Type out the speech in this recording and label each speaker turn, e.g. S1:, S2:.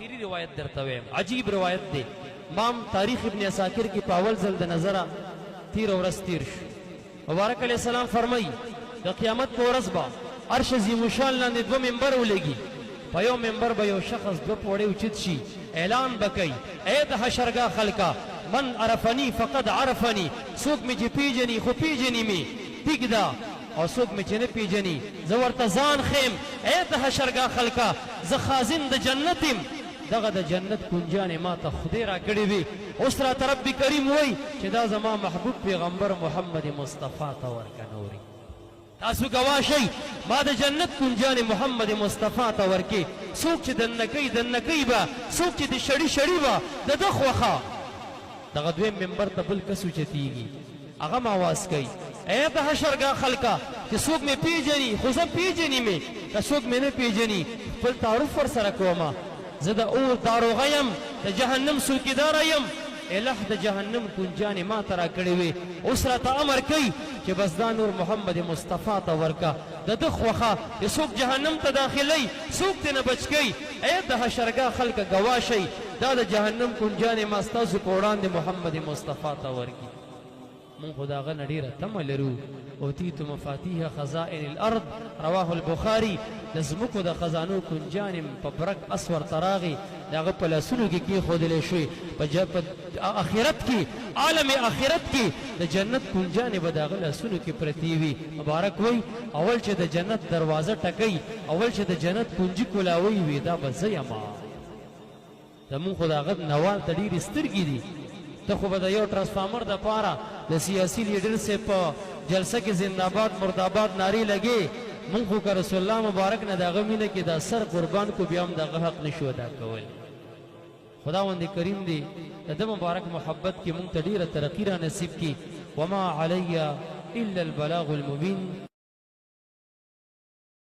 S1: اخیری روایت درته وایم، عجیب روایت دی. مام تاریخ ابن عساکر کې په اول ځل د نظره تېره ورځ تېر شو. مبارک علیه السلام فرمایي، د قیامت په ورځ به عرش عظیم الشان لاندې دوه منبر ولګي، په یو منبر به یو شخص دوه پوړۍ اوچت شي، اعلان به کوي، ای د حشرګاه خلکه، من عرفني فقد عرفني، څوک مې چې پېژني خو پېژني مې، ټیک ده، او څوک مې چې نه پېژني زه ورته ځان ښیم، ای د حشرګاه خلکه، زه خازن د جنت یم، دغه د جنت کنجانې ماته خدای راکړې وې، اوس راته رب کریم وایي چې دا زما محبوب پیغمبر محمد مصطفی ته ورکه. نوري تاسو ګواه شئ، ما د جنت کنجانې محمد مصطفی ته ورکې، څوک چې دننه کوي دننه کوي به، څوک چې د شړي شړي به، د ده خوښه. دغه دویم منبر ته بل کس اوچتیږي، هغه هم اواز کوي، ای د حشرګاه خلکه، چې څوک مې پیژني خو زه پیژني مې، که څوک مې نه پیژني خپل تعارف ورسره کوم، زه د اور داروغه یم، د جهنم څوکیداره یم، اله د جهنم کنجانې ماته راکړې وې، اوس راته امر کوي چې بس دا نور محمد مصطفی ته ورکه، د ده خوښه چې څوک جهنم ته داخلوي، څوک ترېنه بچ کوي. ای د حشرګاه خلکه ګواه شئ، دا د جهنم کنجانې ما ستاسو په وړاندې محمد مصطفی ته ورکړي. مونږ خو د هغه نه ډېره تمه لرو. اوتیت مفاتیح خزائن الارض، رواه البخاري، د ځمکو د خزانو کنجانې په برک اس ورته راغې، د هغه په لاسونو کې کېښودلې شوې. په اخرت کې، عالم اخرت کې د جنت کنجانې به د هغه لاسونو کې پرتې وي. مبارک وایي، اول چې د جنت دروازه ټکوي، اول چې د جنت کنجي کولاوي وي، دا به زه یم. زمونږ خو د هغه نوال ته ډېرې سترګې دي. ته خو به د یو ترانسفارمر د پاره د سیاسي لیډر صاحب په جلسه کې زنده‌باد مرداباد نارې لګې، مونږ خو که رسول الله مبارک نه د هغه مینه کې دا سر قربان کو، بیا هم د هغه حق نشو ادا کولی. خداوند کریم دې د ده مبارک محبت کې مونږ ته ډېره ترقي را نصیب کړي. وما علی الا البلاغ المبین.